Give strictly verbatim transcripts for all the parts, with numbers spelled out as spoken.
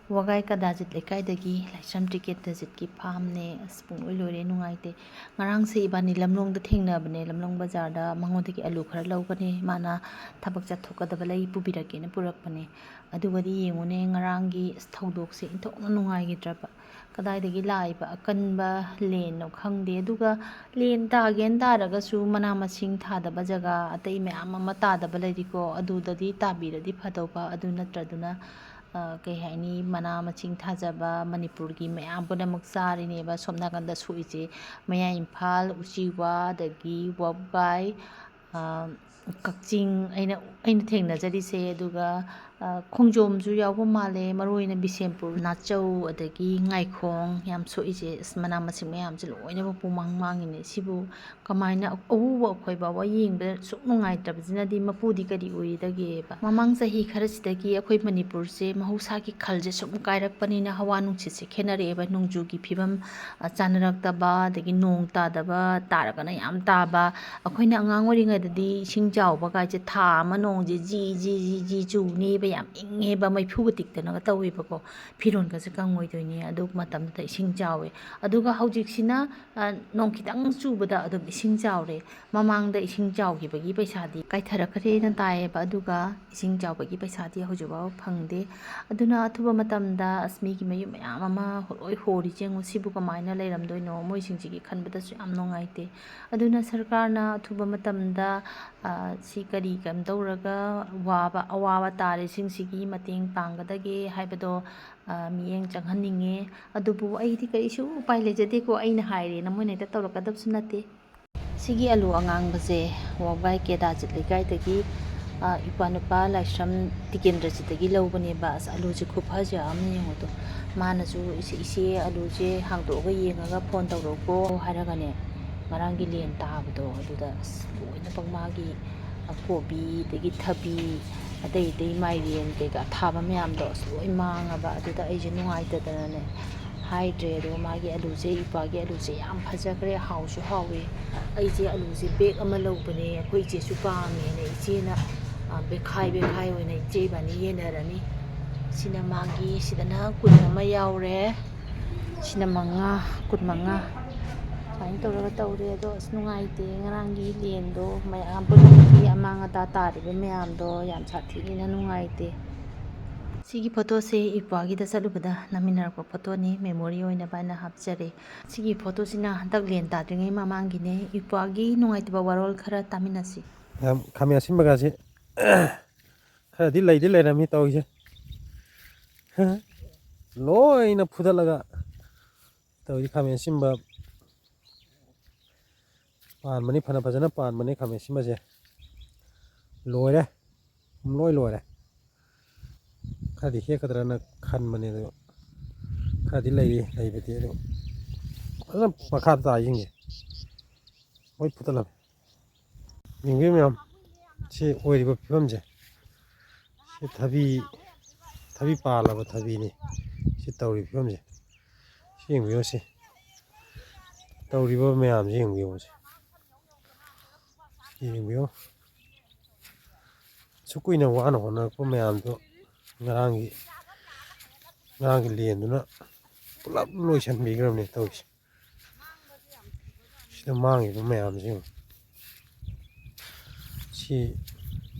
ꯋꯥꯒꯥꯏ ꯀꯗꯥꯖꯤꯠ ꯂꯩꯀꯥꯏꯗꯒꯤ ꯂꯥꯏꯁ꯭ꯔꯝ ꯇꯤꯀꯦꯟꯗ꯭ꯔꯖꯤꯠꯀꯤ ꯐꯥꯝꯅꯦ꯫ ꯑꯁ, ꯄꯨꯡꯂꯣꯏ ꯂꯣꯏꯔꯦ, ꯅꯨꯡꯉꯥꯏꯇꯦ꯫ ꯉꯔꯥꯡꯁꯦ ꯏꯕꯥꯅꯤ ꯂꯝꯂꯣꯡꯗ ꯊꯦꯡꯅꯕꯅꯦ, ꯂꯝꯂꯣꯡ ꯕꯖꯥꯔꯗ꯫ ꯃꯉꯣꯟꯗꯒꯤ ꯑꯂꯨ ꯈꯔ ꯂꯧꯒꯅꯤ, ꯃꯥꯅ ꯊꯕꯛ ꯆꯠꯊꯣꯛꯀꯗꯕ ꯂꯩ ꯄꯨꯕꯤꯔꯛꯀꯦꯅ ꯄꯨꯔꯛꯄꯅꯦ꯫ ꯑꯗꯨꯒꯗꯤ ꯌꯦꯡꯉꯨꯅꯦ, ꯉꯔꯥꯡꯒꯤ, ꯑꯁ, ꯊꯧꯗꯣꯛꯁꯦ ꯏꯟꯊꯣꯛꯅ ꯅꯨꯡꯉꯥꯏꯈꯤꯗ꯭ꯔꯕ꯫ ꯀꯗꯥꯏꯗꯒꯤ ꯂꯥꯛꯏꯕ ꯑꯀꯟꯕ ꯂꯦꯟꯅꯣ ꯈꯪꯗꯦ꯫ ꯑꯗꯨꯒ ꯂꯦꯟ ꯇꯥꯒꯦꯅ ꯇꯥꯔꯒꯁꯨ ꯃꯅꯥ ꯃꯁꯤꯡ ꯊꯥꯗꯕ ꯖꯒꯥ ꯑꯇꯩ ꯃꯌꯥꯝ ꯑꯃ ꯇꯥꯗꯕ ꯂꯩꯔꯤꯀꯣ, ꯑꯗꯨꯗꯗꯤ ꯇꯥꯕꯤꯔꯗꯤ ꯐꯗꯧꯕ꯫ ꯑꯗꯨ ꯅꯠꯇ꯭ꯔꯗꯨꯅ, ꯑ, ꯀꯩ ꯍꯥꯏꯅꯤ, ꯃꯅꯥ ꯃꯁꯤꯡ ꯊꯥꯖꯕ ꯃꯅꯤꯄꯨꯔꯒꯤ ꯃꯌꯥꯝ ꯄꯨꯝꯅꯃꯛ ꯆꯥꯔꯤꯅꯦꯕ꯫ ꯁꯣꯝ ꯅꯥꯀꯟꯗ ꯁꯣꯛꯏꯁꯦ ꯃꯌꯥꯏ ꯏꯝꯐꯥꯜ, ꯎꯆꯤꯋꯥ, ꯑꯗꯒꯤ ꯋꯥꯕꯒꯥꯏ, ꯑ, ꯀꯛꯆꯤꯡ, ꯑꯩꯅ, ꯑꯩꯅ ꯊꯦꯡꯅꯖꯔꯤꯁꯦ꯫ ꯑꯗꯨꯒ, ꯑ, ꯈꯣꯡꯖꯣꯝꯁꯨ ꯌꯥꯎꯕ ꯃꯥꯜꯂꯦ, ꯃꯔꯨ ꯑꯣꯏꯅ ꯕꯤꯁꯦꯝꯄꯨꯔ, ꯅꯥꯆꯧ, ꯑꯗꯒꯤ ꯉꯥꯏꯈꯣꯡ ꯌꯥꯝ ꯁꯣꯛꯏꯁꯦ꯫ ꯑꯁ, ꯃꯅꯥ ꯃꯁꯤꯡ ꯃꯌꯥꯝꯁꯦ ꯂꯣꯏꯅꯃꯛ ꯄꯨꯡꯃꯥꯡ ꯃꯥꯡꯉꯤꯅꯦ꯫ ꯁꯤꯕꯨ ꯀꯃꯥꯏꯅ ꯑꯎꯕ ꯑꯩꯈꯣꯏ ꯐꯥꯎꯕ ꯌꯦꯡꯕ ꯁꯨꯛ ꯅꯨꯡꯉꯥꯏꯇ꯭ꯔꯕꯁꯤꯅꯗꯤ ꯃꯄꯨꯗꯤ ꯀꯔꯤ ꯑꯣꯏꯔꯤꯗꯒꯦꯕ? ꯃꯃꯥꯡ ꯆꯍꯤ ꯈꯔꯁꯤꯗꯒꯤ ꯑꯩꯈꯣꯏ ꯃꯅꯤꯄꯨꯔꯁꯦ ꯃꯍꯧꯁꯥꯒꯤ ꯈꯜꯁꯦ ꯁꯨꯝ ꯀꯥꯏꯔꯛꯄꯅꯤꯅ ꯍꯋꯥ ꯅꯨꯡꯁꯤꯠꯁꯦ ꯈꯦꯠꯅꯔꯛꯑꯦꯕ, ꯅꯣꯡꯖꯨꯒꯤ ꯐꯤꯕꯝ, ꯑ, ꯆꯥꯅꯔꯛꯇꯕ, ꯑꯗꯒꯤ ꯅꯣꯡ ꯇꯥꯗꯕ, ꯇꯥꯔꯒꯅ ꯌꯥꯝ ꯇꯥꯕ꯫ ꯑꯩꯈꯣꯏꯅ ꯑꯉꯥꯡ ꯑꯣꯏꯔꯤꯉꯩꯗꯗꯤ ꯏꯁꯤꯡ ꯆꯥꯎꯕ ꯀꯥꯏꯁꯦ ꯊꯥ ꯑꯃ ꯅꯣꯡꯁꯦ ꯖꯤ, ꯖꯤ, ꯖꯤ, ꯖꯤ ꯆꯨꯅꯦꯕ, ꯌꯥꯝ ꯏꯪꯉꯦꯕ, ꯃꯩꯐꯨꯒ ꯇꯤꯛꯇꯅꯒ ꯇꯧꯋꯦꯕꯀꯣ, ꯐꯤꯔꯣꯟꯒꯁꯦ ꯀꯪꯉꯣꯏꯗꯣꯏꯅꯦ ꯑꯗꯨ ꯃꯇꯝꯗꯨꯗ ꯏꯁꯤꯡ ꯆꯥꯎꯋꯦ꯫ ꯑꯗꯨꯒ ꯍꯧꯖꯤꯛꯁꯤꯅ, ꯑ, ꯅꯣꯡ ꯈꯤꯇꯪ ꯆꯨꯕꯗ ꯑꯗꯨꯝ ꯏꯁꯤꯡ ꯆꯥꯎꯔꯦ꯫ ꯃꯃꯥꯡꯗ ꯏꯁꯤꯡ ꯆꯥꯎꯈꯤꯕꯒꯤ ꯄꯩꯁꯥꯗꯤ ꯀꯥꯏꯊꯔꯛꯈ꯭ꯔꯦꯅ ꯇꯥꯏꯌꯦꯕ, ꯑꯗꯨꯒ ꯏꯁꯤꯡ ꯆꯥꯎꯕꯒꯤ ꯄꯩꯁꯥꯗꯤ ꯍꯧꯖꯤꯛꯐꯥꯎ ꯐꯪꯗꯦ꯫ ꯑꯗꯨꯅ ꯑꯊꯨꯕ ꯃꯇꯝꯗ, ꯑꯁ, ꯃꯤꯒꯤ ꯃꯌꯨꯝ ꯃꯌꯥꯝ ꯑꯃ ꯂꯣꯏ ꯍꯣꯔꯤꯁꯦ ꯌꯦꯡꯉꯨ, ꯁꯤꯕꯨ ꯀꯃꯥꯏꯅ ꯂꯩꯔꯝꯗꯣꯏꯅꯣ? ꯃꯣꯏꯁꯤꯡꯁꯤꯒꯤ ꯈꯟꯕꯗꯁꯨ ꯌꯥꯝ ꯅꯨꯡꯉꯥꯏꯇꯦ꯫ ꯑꯗꯨꯅ ꯁꯔꯀꯥꯔꯅ ꯑꯊꯨꯕ ꯃꯇꯝꯗ, ꯑ, ꯁꯤ ꯀꯔꯤ ꯀꯝ ꯇꯧꯔꯒ ꯋꯥꯕ, ꯑꯋꯥꯕ ꯇꯥꯔꯤꯁꯤꯡꯁꯤꯒꯤ ꯃꯇꯦꯡ ꯄꯥꯡꯒꯗꯒꯦ ꯍꯥꯏꯕꯗꯣ, ꯑ, ꯃꯤꯠꯌꯦꯡ ꯆꯪꯍꯟꯅꯤꯡꯉꯦ꯫ ꯑꯗꯨꯕꯨ ꯑꯩꯗꯤ ꯀꯔꯤꯁꯨ ꯎꯄꯥꯏ ꯂꯩꯖꯗꯦꯀꯣ, ꯑꯩꯅ ꯍꯥꯏꯔꯦꯅ ꯃꯣꯏꯅ ꯍꯦꯛꯇ ꯇꯧꯔꯛꯀꯗꯕꯁꯨ ꯅꯠꯇꯦ꯫ ꯁꯤꯒꯤ ꯑꯂꯨ ꯑꯉꯥꯡꯕꯁꯦ ꯋꯥꯕꯒꯥꯏ ꯀꯦꯗꯥꯖꯤꯠ ꯂꯩꯀꯥꯏꯗꯒꯤ, ꯑ, ꯏꯄ꯭ꯋꯥ ꯅꯨꯄꯥ ꯂꯥꯏꯁ꯭ꯔꯝ ꯇꯤꯀꯦꯟꯗ꯭ꯔꯖꯤꯠꯇꯒꯤ ꯂꯧꯕꯅꯦꯕ꯫ ꯑꯁ, ꯑꯂꯨꯁꯦ ꯈꯨꯐꯁꯦ ꯑꯃ ꯌꯦꯡꯉꯨ ꯇꯨ꯫ ꯃꯥꯅꯁꯨ, "ꯏꯆꯦ, ꯏꯆꯦ, ꯑꯂꯨꯁꯦ ꯍꯥꯡꯗꯣꯛꯑꯒ ꯌꯦꯡꯉꯒ ꯐꯣꯟ ꯇꯧꯔꯛꯎꯀꯣ" ꯍꯥꯏꯔꯒꯅꯦ, ꯉꯔꯥꯡꯒꯤ ꯂꯦꯟ ꯇꯥꯕꯗꯣ ꯑꯗꯨꯗ, ꯑꯁ, ꯂꯣꯏꯅꯃꯛ ꯃꯥꯒꯤ, ꯑ, ꯀꯣꯕꯤ, ꯑꯗꯒꯤ ꯊꯕꯤ, ꯑꯇꯩ ꯑꯇꯩ ꯃꯥꯏꯔꯦꯟ ꯀꯩꯀꯥ ꯊꯥꯕ ꯃꯌꯥꯝꯗꯣ, ꯑꯁ, ꯂꯣꯏ ꯃꯥꯡꯉꯕ꯫ ꯑꯗꯨꯗ ꯑꯩꯁꯦ ꯅꯨꯡꯉꯥꯏꯇꯗꯅꯅꯦ ꯍꯥꯏꯗ꯭ꯔꯦ꯫ ꯑꯗꯨꯒ ꯃꯥꯒꯤ ꯑꯂꯨꯁꯦ, ꯏꯄ꯭ꯋꯥꯒꯤ ꯑꯂꯨꯁꯦ ꯌꯥꯝ ꯐꯖꯈ꯭ꯔꯦ, ꯍꯥꯎꯁꯨ ꯍꯥꯎꯋꯦ꯫ ꯑꯩꯁꯦ ꯑꯂꯨꯁꯦ ꯕꯦꯒ ꯑꯃ ꯂꯧꯕꯅꯦ, ꯑꯩꯈꯣꯏ ꯏꯆꯦꯁꯨ ꯄꯥꯝꯃꯦꯅ꯫ ꯏꯆꯦꯅ, ꯑ, ꯕꯦꯈꯥꯏ ꯕꯦꯈꯥꯏ ꯑꯣꯏꯅ ꯏꯆꯦ ꯏꯕꯥꯅꯤ ꯌꯦꯟꯅꯔꯅꯤ꯫ ꯁꯤꯅ ꯃꯥꯒꯤ, ꯁꯤꯗꯅ ꯀꯨꯟ ꯑꯃ ꯌꯥꯎꯔꯦ, ꯁꯤꯅ ꯃꯉꯥ, ꯀꯨꯟꯃꯉꯥ꯫ ꯁꯨꯃꯥꯏꯅ ꯇꯧꯔꯒ ꯇꯧꯔꯦ꯫ ꯑꯗꯣ ꯑꯁ, ꯅꯨꯡꯉꯥꯏꯇꯦ, ꯉꯔꯥꯡꯒꯤ ꯂꯦꯟꯗꯣ ꯃꯌꯥꯝ ꯄꯨꯝꯅꯃꯛꯀꯤ ꯑꯃꯥꯡ ꯑꯇꯥ ꯇꯥꯔꯤꯕ ꯃꯌꯥꯝꯗꯣ ꯌꯥꯝ ꯁꯥꯊꯤꯅ ꯅꯨꯡꯉꯥꯏꯇꯦ꯫ ꯁꯤꯒꯤ ꯐꯣꯇꯣꯁꯦ ꯏꯄ꯭ꯋꯥꯒꯤꯗ ꯆꯠꯂꯨꯕꯗ ꯅꯝꯃꯤꯟꯅꯔꯛꯄ ꯐꯣꯇꯣꯅꯤ, ꯃꯦꯃꯣꯔꯤ ꯑꯣꯏꯅꯕ ꯍꯥꯏꯅ ꯍꯥꯞꯆꯔꯦ꯫ ꯁꯤꯒꯤ ꯐꯣꯇꯣꯁꯤꯅ ꯍꯟꯗꯛ ꯂꯦꯟ ꯇꯥꯗ꯭ꯔꯤꯉꯩ ꯃꯃꯥꯡꯒꯤꯅꯦ꯫ ꯏꯄ꯭ꯋꯥꯒꯤ ꯅꯨꯡꯉꯥꯏꯇꯕ ꯋꯥꯔꯣꯜ ꯈꯔ ꯇꯥꯃꯤꯟꯅꯁꯤ꯫ ꯌꯥꯝ ꯈꯥꯃꯦꯟ ꯑꯁꯤꯟꯕꯒꯁꯦ ꯈꯔꯗꯤ ꯂꯩꯗꯤ ꯂꯩꯔꯝꯃꯤ ꯇꯧꯔꯤꯁꯦ꯫ ꯂꯣꯏꯅ ꯐꯨꯗꯠꯂꯒ ꯇꯧꯔꯤꯁꯦ꯫ ꯈꯥꯃꯦꯟ ꯑꯁꯤꯟꯕ ꯄꯥꯟꯕꯅꯤ, ꯐꯅ ꯐꯖꯅ ꯄꯥꯟꯕꯅꯤ ꯈꯥꯃꯦꯟ ꯑꯁꯤꯟꯕꯁꯦ꯫ ꯂꯣꯏꯔꯦ, ꯄꯨꯝꯂꯣꯏ ꯂꯣꯏꯔꯦ꯫ ꯈꯔꯗꯤ ꯍꯦꯛꯀꯗ꯭ꯔꯅ ꯈꯟꯕꯅꯦ, ꯑꯗꯨ ꯈꯔꯗꯤ ꯂꯩꯔꯤ, ꯂꯩꯕꯗꯤ꯫ ꯑꯗꯨ ꯐꯖꯅ ꯃꯈꯥ ꯇꯥ ꯌꯦꯡꯒꯦ꯫ ꯂꯣꯏ ꯐꯨꯠꯇꯠꯂꯝꯃꯦ꯫ ꯌꯦꯡꯕꯤꯌꯨ ꯃꯌꯥꯝ, ꯁꯤ ꯑꯣꯏꯔꯤꯕ ꯐꯤꯕꯝꯁꯦ꯫ ꯁꯤ ꯊꯕꯤ, ꯊꯕꯤ ꯄꯥꯜꯂꯕ ꯊꯕꯤꯅꯤ꯫ ꯁꯤ ꯇꯧꯔꯤꯕ ꯐꯤꯕꯝꯁꯦ꯫ ꯁꯤ ꯌꯦꯡꯕꯤꯌꯨ ꯁꯤ꯫ ꯇꯧꯔꯤꯕ ꯃꯌꯥꯝꯁꯦ ꯌꯦꯡꯕꯤꯌꯨ ꯁꯤ꯫ ꯁꯤ ꯌꯦꯡꯕꯤꯌꯨ꯫ ꯑꯁꯨꯛ ꯀꯨꯏꯅ ꯋꯥꯅ ꯍꯣꯠꯅꯔꯛꯄ ꯃꯌꯥꯝꯗꯣ ꯉꯔꯥꯡꯒꯤ, ꯉꯔꯥꯡꯒꯤ ꯂꯦꯟꯗꯨꯅ ꯄꯨꯂꯞ ꯂꯣꯏꯁꯤꯟꯕꯤꯈ꯭ꯔꯕꯅꯦ ꯇꯧꯔꯤꯁꯦ꯫ ꯁꯤꯗ ꯃꯥꯡꯉꯤꯕ ꯃꯌꯥꯝꯁꯦ ꯌꯦꯡꯉꯨ꯫ ꯁꯤ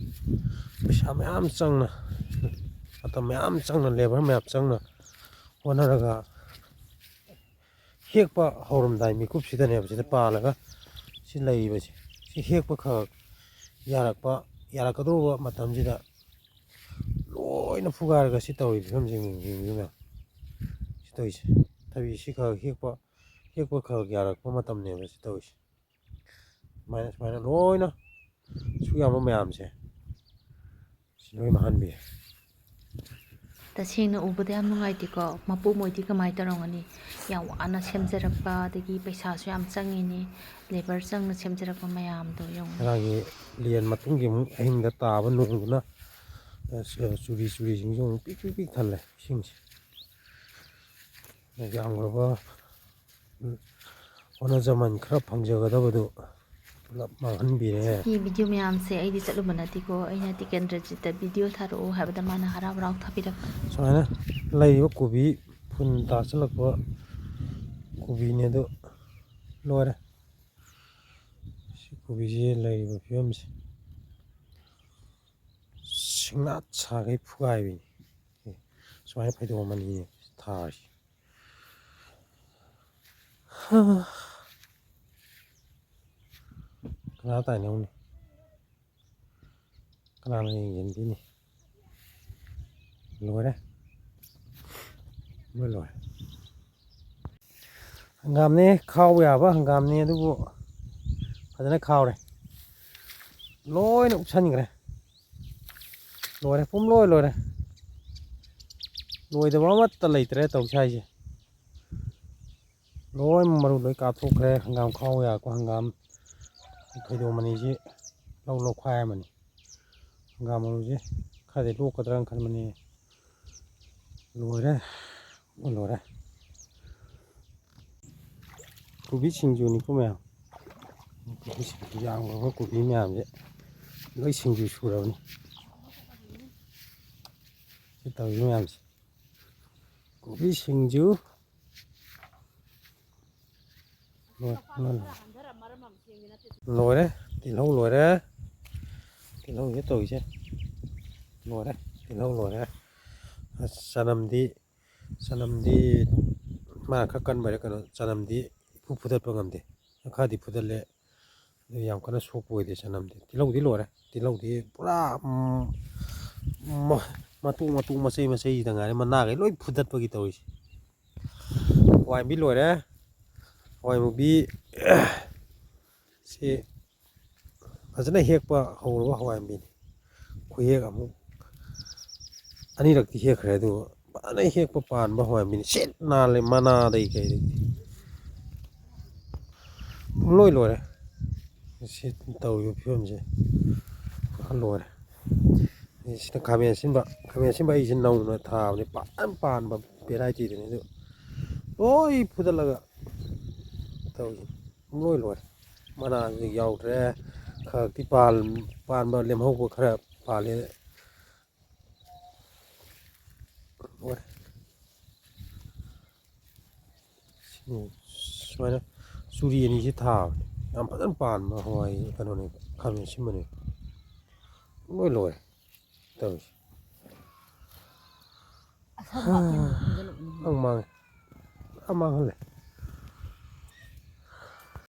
ꯄꯩꯁꯥ ꯃꯌꯥꯝ ꯆꯪꯅ, ꯃꯇꯝ ꯃꯌꯥꯝ ꯆꯪꯅ, ꯂꯦꯕꯔ ꯃꯌꯥꯝ ꯆꯪꯅ ꯍꯣꯠꯅꯔꯒ ꯍꯦꯛꯄ ꯍꯧꯔꯝꯗꯥꯏ ꯃꯤꯀꯨꯞꯁꯤꯗꯅꯦꯕ ꯁꯤꯗ ꯄꯥꯜꯂꯒ ꯁꯤ ꯂꯩꯔꯤꯕꯁꯦ꯫ ꯁꯤ ꯍꯦꯛꯄ ꯈꯛ ꯌꯥꯔꯛꯄ, ꯌꯥꯔꯛꯀꯗꯧꯕ ꯃꯇꯝꯁꯤꯗ ꯂꯣꯏꯅ ꯐꯨꯒꯥꯏꯔꯒ ꯁꯤ ꯇꯧꯔꯤ ꯐꯤꯕꯝꯁꯦ ꯌꯦꯡꯕꯤꯌꯨ ꯃꯌꯥꯝ꯫ ꯁꯤ ꯇꯧꯔꯤꯁꯦ꯫ ꯊꯕꯤ ꯁꯤ ꯈꯛ ꯍꯦꯛꯄ, ꯍꯦꯛꯄ ꯈꯛ ꯌꯥꯔꯛꯄ ꯃꯇꯝꯅꯦꯕ ꯁꯤ ꯇꯧꯔꯤꯁꯦ꯫ ꯁꯨꯃꯥꯏꯅ, ꯁꯨꯃꯥꯏꯅ ꯂꯣꯏꯅ ꯁꯨ ꯌꯥꯕ ꯃꯌꯥꯝꯁꯦ ꯁꯤ ꯂꯣꯏ ꯃꯥꯡꯍꯟꯕꯤꯔꯦ꯫ ꯇꯁꯦꯡꯅ ꯎꯕꯗ ꯌꯥꯝ ꯅꯨꯡꯉꯥꯏꯇꯦꯀꯣ꯫ ꯃꯄꯨꯝ ꯑꯣꯏꯗꯤ ꯀꯃꯥꯏꯅ ꯇꯧꯔꯝꯒꯅꯤ? ꯌꯥꯝ ꯋꯥꯅ ꯁꯦꯝꯖꯔꯛꯄ, ꯑꯗꯒꯤ ꯄꯩꯁꯥꯁꯨ ꯌꯥꯝ ꯆꯪꯉꯤꯅꯤ, ꯂꯦꯕꯔ ꯆꯪꯅ ꯁꯦꯝꯖꯔꯛꯄ ꯃꯌꯥꯝꯗꯣ ꯌꯦꯡꯉꯨ꯫ ꯉꯔꯥꯡꯒꯤ ꯂꯦꯟ ꯃꯇꯨꯡꯒꯤ ꯑꯃꯨꯛ ꯑꯍꯤꯡꯗ ꯇꯥꯕ ꯅꯣꯡꯗꯨꯅ, ꯑ, ꯆꯨꯔꯤ ꯆꯨꯔꯤꯁꯤꯡꯁꯨ ꯑꯃꯨꯛ ꯄꯤꯛ ꯄꯤꯛ ꯄꯤꯛ ꯊꯜꯂꯦ ꯏꯁꯤꯡꯁꯦ꯫ ꯌꯥꯝꯈ꯭ꯔꯕ ꯍꯣꯠꯅꯖꯃꯟ ꯈꯔ ꯐꯪꯖꯒꯗꯕꯗꯨ ꯄꯨꯂꯞ ꯃꯥꯡꯍꯟꯕꯤꯔꯦ꯫ ꯁꯤ ꯚꯤꯗꯤꯑꯣ ꯃꯌꯥꯝꯁꯦ ꯑꯩꯗꯤ ꯆꯠꯂꯨꯕ ꯅꯠꯇꯦꯀꯣ, ꯑꯩꯅ ꯇꯤꯀꯦꯟꯗ꯭ꯔꯖꯤꯠꯇ ꯚꯤꯗꯤꯑꯣ ꯊꯥꯔꯛꯑꯣ ꯍꯥꯏꯕꯗ ꯃꯥꯅ ꯍꯔꯥꯎ ꯍꯔꯥꯎ ꯊꯥꯕꯤꯔꯛꯄ꯫ ꯁꯨꯃꯥꯏꯅ ꯂꯩꯔꯤꯕ ꯀꯣꯕꯤ ꯐꯨꯟ ꯇꯥꯁꯤꯜꯂꯛꯄ ꯀꯣꯕꯤꯅꯦ ꯑꯗꯨ ꯂꯣꯏꯔꯦ꯫ ꯁꯤ ꯀꯣꯕꯤꯁꯤ ꯂꯩꯔꯤꯕ ꯐꯤꯕꯝꯁꯦ ꯁꯤꯡꯅꯥꯠ ꯁꯥꯈꯩ ꯐꯨꯒꯥꯏꯕꯤꯅꯤ꯫ ꯑꯦ, ꯁꯨꯃꯥꯏꯅ ꯐꯩꯗꯣꯝ ꯑꯃꯅꯤꯅꯦ ꯊꯥꯔꯤꯁꯤ꯫ ꯀꯅꯥ ꯇꯥꯏꯅꯧꯅꯤ? ꯀꯅꯥꯅ ꯌꯦꯡꯁꯤꯟꯕꯤꯅꯤ? ꯂꯣꯏꯔꯦ꯫ ꯂꯣꯏ ꯂꯣꯏꯔꯦ꯫ ꯍꯪꯒꯥꯝꯅꯦ, ꯈꯥꯎꯕ ꯌꯥꯕ ꯍꯪꯒꯥꯝꯅꯦ, ꯑꯗꯨꯕꯨ ꯐꯖꯅ ꯈꯥꯎꯔꯦ꯫ ꯂꯣꯏꯅ ꯎꯞꯁꯟꯈ꯭ꯔꯦ꯫ ꯂꯣꯏꯔꯦ, ꯄꯨꯝ ꯂꯣꯏ ꯂꯣꯏꯔꯦ꯫ ꯂꯣꯏꯗꯕ ꯑꯃꯠꯇ ꯂꯩꯇ꯭ꯔꯦ ꯇꯧꯁꯦ ꯍꯥꯏꯁꯦ꯫ ꯂꯣꯏ ꯃꯔꯨ ꯂꯣꯏ ꯀꯥꯞꯊꯣꯛꯈ꯭ꯔꯦ꯫ ꯍꯪꯒꯥꯝ ꯈꯥꯎꯕ ꯌꯥꯔꯛꯄ ꯍꯪꯒꯥꯝ ꯐꯩꯗꯣꯝ ꯑꯅꯤꯁꯤ ꯂꯧ ꯂꯧꯈꯥꯏ ꯑꯃꯅꯤ꯫ ꯍꯪꯒꯥꯝ ꯃꯔꯨꯁꯦ ꯈꯔꯗꯤ ꯂꯣꯛꯀꯗ꯭ꯔꯥꯅ ꯈꯟꯕꯅꯤ꯫ ꯂꯣꯏꯔꯦ꯫ ꯂꯣꯏꯔꯦ꯫ ꯀꯣꯕꯤ ꯁꯤꯡꯖꯨꯅꯤꯀꯣ ꯃꯌꯥꯝ꯫ ꯀꯣꯕꯤ ꯁꯤꯡꯖꯨ ꯌꯥꯝꯈ꯭ꯔꯕ ꯀꯣꯕꯤ ꯃꯌꯥꯝꯁꯦ ꯂꯣꯏ ꯁꯤꯡꯖꯨ ꯁꯨꯔꯕꯅꯤ꯫ ꯁꯤ ꯇꯧꯔꯤ ꯃꯌꯥꯝꯁꯦ꯫ ꯀꯣꯕꯤ ꯁꯤꯡꯖꯨ꯫ ꯂꯣꯏ-, ꯂꯣꯏ-, ꯂꯣꯏꯔꯦ꯫ ꯇꯤꯜꯍꯧ ꯂꯣꯏꯔꯦ꯫ ꯇꯤꯜꯍꯧꯁꯦ ꯇꯧꯔꯤꯁꯦ꯫ ꯂꯣꯏꯔꯦ꯫ ꯇꯤꯜꯍꯧ ꯂꯣꯏꯔꯦ꯫ ꯑꯁ, ꯆꯅꯝꯗꯤ, ꯆꯅꯝꯗꯤ ꯃꯥ ꯈꯔ ꯀꯟꯕꯩꯔꯥ ꯀꯩꯅꯣ, ꯆꯅꯝꯗꯤ ꯏꯐꯨ ꯐꯨꯗꯠꯄ ꯉꯝꯗꯦ꯫ ꯈꯔꯗꯤ ꯐꯨꯗꯠꯂꯦ꯫ ꯑꯗꯨ ꯌꯥꯝ ꯀꯟꯅ ꯁꯣꯛꯄ ꯑꯣꯏꯗꯦ ꯆꯅꯝꯗꯤ꯫ ꯇꯤꯜꯍꯧꯗꯤ ꯂꯣꯏꯔꯦ꯫ ꯇꯤꯜꯍꯧꯗꯤ ꯄꯨꯔꯥ, ꯎꯝ, ꯃ-, ꯃꯇꯣꯡ, ꯃꯇꯣꯡ, ꯃꯆꯩ, ꯃꯆꯩꯁꯤꯗ ꯉꯥꯏꯔꯦ꯫ ꯃꯅꯥꯈꯩ ꯂꯣꯏ ꯐꯨꯗꯠꯄꯒꯤ ꯇꯧꯔꯤꯁꯦ꯫ ꯍꯋꯥꯏ ꯃꯨꯕꯤ ꯂꯣꯏꯔꯦ꯫ ꯍꯋꯥꯏ ꯃꯨꯕꯤ ꯁꯤ ꯐꯖꯅ ꯍꯦꯛꯄ ꯍꯧꯔꯕ ꯍꯋꯥꯏ ꯃꯨꯕꯤꯅꯤ꯫ ꯈꯨꯍꯦꯛ ꯑꯃꯨꯛ ꯑꯅꯤꯔꯛꯇꯤ ꯍꯦꯛꯈ꯭ꯔꯦ, ꯑꯗꯨꯒ ꯐꯖꯅ ꯍꯦꯛꯄ ꯄꯥꯟꯕ ꯍꯋꯥꯏ ꯃꯨꯕꯤꯅꯤ꯫ ꯁꯤꯠ ꯅꯥꯜꯂꯦ ꯃꯅꯥꯗꯒꯤ ꯀꯩꯗꯒꯤ꯫ ꯄꯨꯡꯂꯣꯏ ꯂꯣꯏꯔꯦ꯫ ꯁꯤ ꯇꯧꯔꯤꯕ ꯐꯤꯕꯝꯁꯦ ꯄꯨꯔꯥ ꯂꯣꯏꯔꯦ꯫ ꯁꯤꯅ ꯈꯥꯃꯦꯟ ꯑꯁꯤꯟꯕ꯫ ꯈꯥꯃꯦꯟ ꯑꯁꯤꯟꯕ ꯑꯩꯁꯦ ꯅꯧꯅ ꯊꯥꯕꯅꯤ, ꯐꯖꯅ ꯄꯥꯟꯕ ꯚꯦꯔꯥꯏꯇꯤꯗꯨꯅꯤ꯫ ꯑꯗꯨ ꯂꯣꯏ ꯐꯨꯗꯠꯂꯒ ꯇꯧꯔꯤꯁꯦ꯫ ꯄꯨꯡꯂꯣꯏ ꯂꯣꯏꯔꯦ꯫ ꯃꯅꯥꯁꯨ ꯌꯥꯎꯗ꯭ꯔꯦ꯫ ꯈꯔꯗꯤ ꯄꯥꯟꯕ ꯂꯦꯝꯍꯧꯕ ꯈꯔ ꯄꯥꯜꯂꯦ꯫ ꯂꯣꯏꯔꯦ꯫ ꯁꯨꯃꯥꯏꯅ ꯆꯨꯔꯤ ꯑꯅꯤꯁꯤ ꯊꯥꯕꯅꯤ꯫ ꯌꯥꯝ ꯐꯖꯅ ꯄꯥꯟꯕ ꯍꯋꯥꯏ ꯀꯩꯅꯣꯅꯦ, ꯈꯥꯃꯦꯟ ꯑꯁꯤꯟꯕꯅꯦ꯫ ꯂꯣꯏ ꯂꯣꯏꯔꯦ ꯇꯧꯔꯤꯁꯦ꯫ ꯑꯁꯪꯕ ꯑꯀꯪꯕ ꯄꯨꯟꯁꯤꯜꯂꯛꯄꯅꯤ꯫ ꯌꯥꯝ ꯃꯥꯡꯉꯦ꯫ ꯌꯥꯝ ꯃꯥꯡꯍꯜꯂꯦ꯫